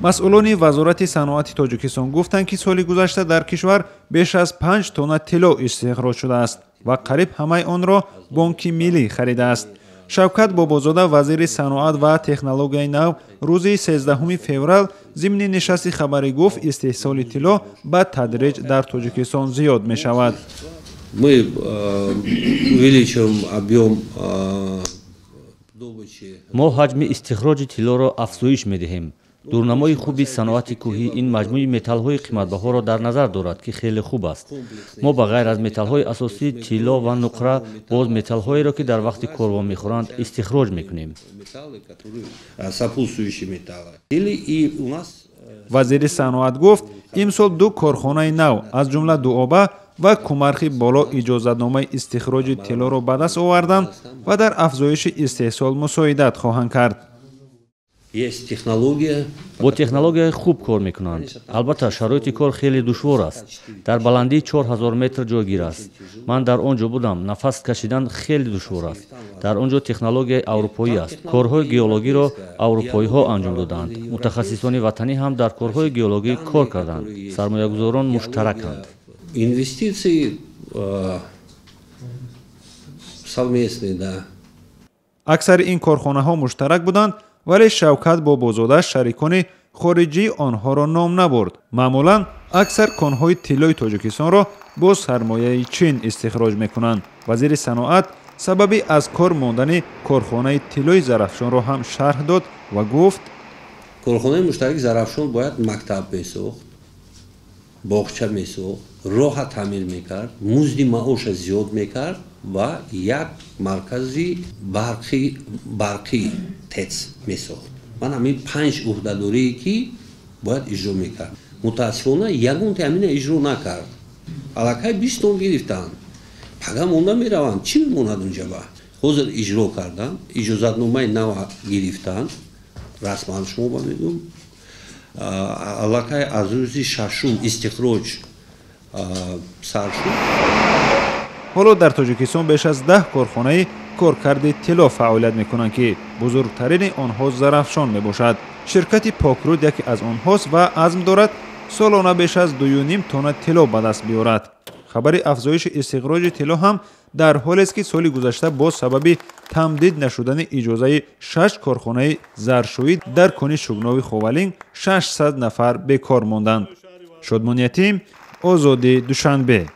Масъулони Вазорати саноати Тоҷикистон гуфтанд, ки соли гузашта дар кишвар беш аз 5 тонна тилло истихроҷ шудааст ва қариб ҳамаи онро Бонки Миллӣ харидааст. Шавкат Бобозода, вазири саноат ва технологияи нав, рӯзи 13 феврал зимни нишасти хабарӣ гуфт, истеҳсоли тилло ба тадриҷ дар Тоҷикистон зиёд мешавад. Мы увеличиваем объем. Мо ҳаҷми истихроҷи тиллоро афзоиш медиҳем. Дурнамои хуби саноати кӯҳӣ ин маҷмӯи металлҳои қиматбаҳоро дар назар дорад, ки хеле хуб аст. Мо ба ғайр аз металлҳои асосӣ, тилло ва нуқра, боз металлҳоеро, ки дар вақти кор вомехӯранд, истихроҷ мекунем. Вазири саноат гуфт, имсол ду корхонаи нав, аз ҷумла Дуоба ва Кумархи Боло, иҷозатномаи истихроҷи тиллоро ба даст оварданд ва дар афзоиши истеҳсол мусоидат хоҳанд кард. Бо технологияи хуб кор мекунанд. Албатта, шароити кор хеле душвор аст. Дар баландии 4000 метр ҷойгир аст. Ман дар он ҷо будам, нафас кашидан хеле душвор аст. Дар он ҷо технологияи аврупоӣ аст. Корҳои геологиро аврупоиҳо анҷом додаанд. Мутахассисони ватанӣ ҳам дар корҳои геологӣ кор карданд. Сармоягузорон муштараканд. Инвестиции совместные, да. Аксари ин корхонаҳо муштарак буданд, вале Шавкат Бобозода шарикони хориҷии онҳоро ном набурд. Маъмулан аксар конҳои тиллои Тоҷикистонро бо сармояи Чин истихроҷ мекунанд. Вазири саноат сабаби аз кор мондани корхонаи тиллои Зарафшонро ҳам шарҳ дод ва гуфт: Корхонаи муштараки Зарафшон бояд мактаб месохт, боғча месохт, роҳа таъмир мекард, музди маоша зиёд мекард ва як маркази барқӣ ТЭЦ месохт. Ман ҳамин 5 ӯҳдадорие, ки бояд иҷро мекард. Мутаассифона, ягонте ҳамина иҷро накард. Аллакай 20 тон гирифтанд. Пага монда мераванд. Чӣ мемонад унҷаба? Ҳозир иҷро карданд, иҷозатномаи нав гирифтанд. Расман шумо ба мегӯм. Аллакай аз рӯзи шашум истихроҷ сар шуд. Ҳоло дар Тоҷикистон беш аз 10 корхонаи коркарди тилло фаъолият мекунанд, ки бузургтарини онҳо Зарафшон мебошад. Ширкати Покруд яке аз онҳост ва азм дорад солона беш аз 2,5 тонна тилло ба даст биёрад. Хабари афзоиши истихроҷи тилло ҳам дар ҳолест, ки соли гузашта бо сабаби тамдид нашудани иҷозаи шаш корхонаи заршӯӣ дар кони Шугнови Ховалинг 600 нафар бекор монданд. Шодмон Ятим, Озодӣ, Душанбе.